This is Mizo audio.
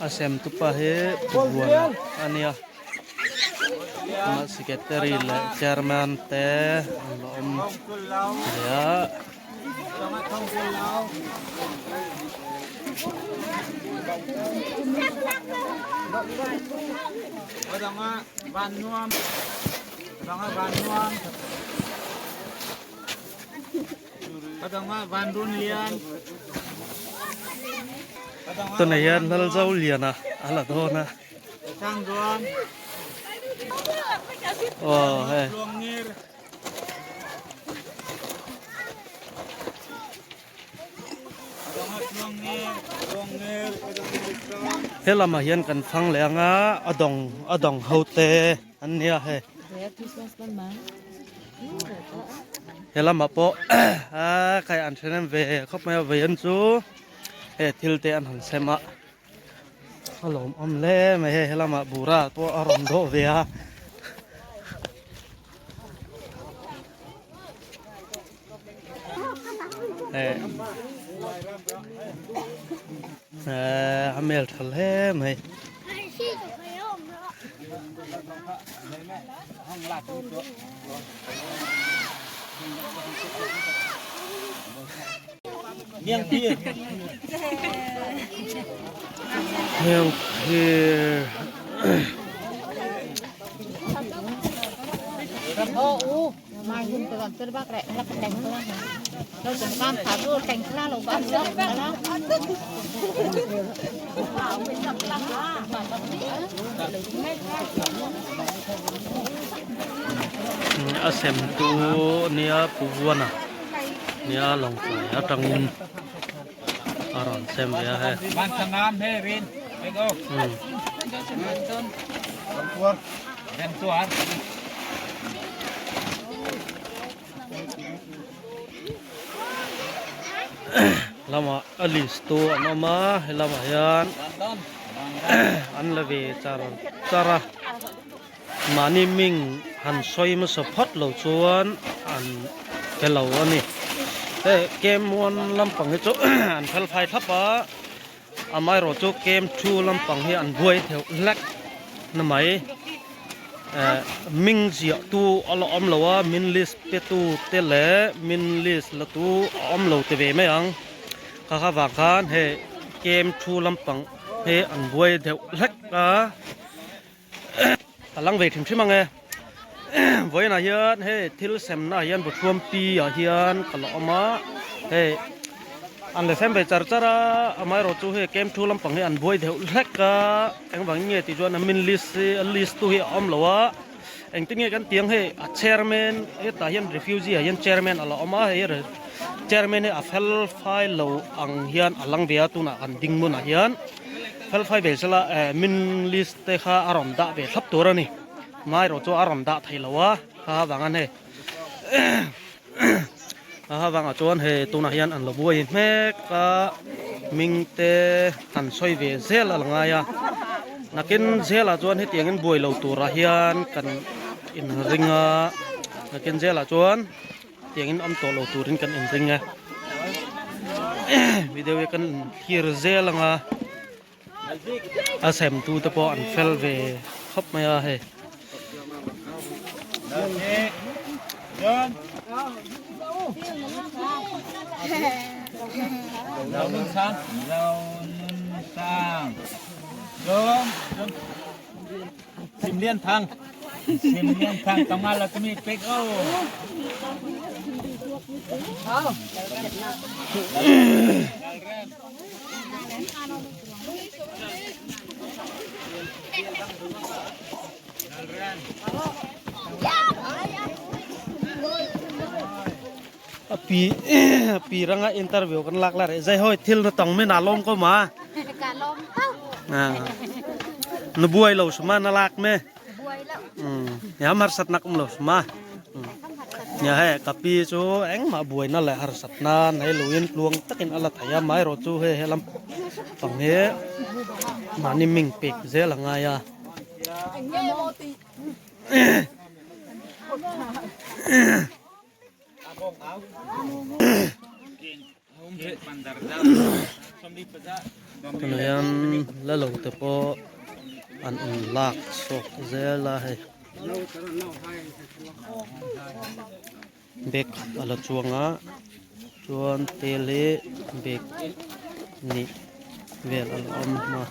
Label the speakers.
Speaker 1: A sem tupa hi buan a nia amah secretary leh chairman te an la awm ve a. Tunah hian Lalzoliana a la dawn a. Aw hei. He lamah hian kan fang leh ang a, a dawng a dawng ho te an nia hei. He lamah pawh a khai an then ve khawp mai a vawiin chu he thil te an han sem a. A lawmawm hle mai hei helamah bura pawh a rawn dawh ve a. Eh a mel tha hle mai. Heng hi a sem tu nia Pu Vuana. Nia lawngtlai atangin a rawn sem ve a hei. Lamah a list tu an awm a helamah hian an la ve char char a. Mahni ming han sawi hmasa phawt lo chuan an pe lo a ni. Hei camp one lampang hi chu an fel fai thlap a, amaherawh chu camp two lampang hi an buai theuh hlek na mai. Eh ming ziah tu a la awm lo a, min list pe tu te leh min list la tu a awm lo ti ve mai ang. Kha kha vang khan hei camp two lampang hi an buai deuh hlek a. A lang ve hrim hrim ang e vawiinah hian hei thil semna ah hian bawthuam pi ah hian ka la awm a hei an la sem ve char char a amaherawh chu hei camp thu lampang hi an buai deuh hlek a engvangin nge tih chuan a min list hi a list tu hi a awm lo a engtin nge kan tih ang hei a chairman hetah hian refugee ah hian chairman a la awm a hei chairman hi a fel fai lo ang hian a lang ve a tunah kan ding hmunah hian. Felfai ve sela eh min list te kha a rawn dah ve thlap tur a ni mai erawh chu a rawn dah thei lo a kha vang an hei a vangah chuan hei tunah hian an lo buai hmek a ming te han sawi ve zel a la ngai a nakin zelah chuan hetiangin buai lo turah hian kan inring a nakin zelah chuan. Tiangin awm tawh lo turin kan inring e. Video hi kan thlir zel ang a. A sem tu te pawh an fel ve khawp mai a hei.
Speaker 2: Sim Lian Thang Sim Lian Thang tanga la tumi pek o.
Speaker 1: A pi pi ranga interview kan lak la re zai hoi thil na tong me na lom ko ma
Speaker 3: ka lom tau
Speaker 1: na buai lo suma na lak me
Speaker 3: buai lo
Speaker 1: ya mar sat nak um lo suma ya he kapi chu eng ma buai na le har sat na nei luin tluang takin ala thaya mai ro chu he helam pang he mani ming pek zel anga ya. Tunah hian la lo te pawh an in lak chhuak zel a hei bag a la chuang a chuan tel hi bag hnih vel a la awm a.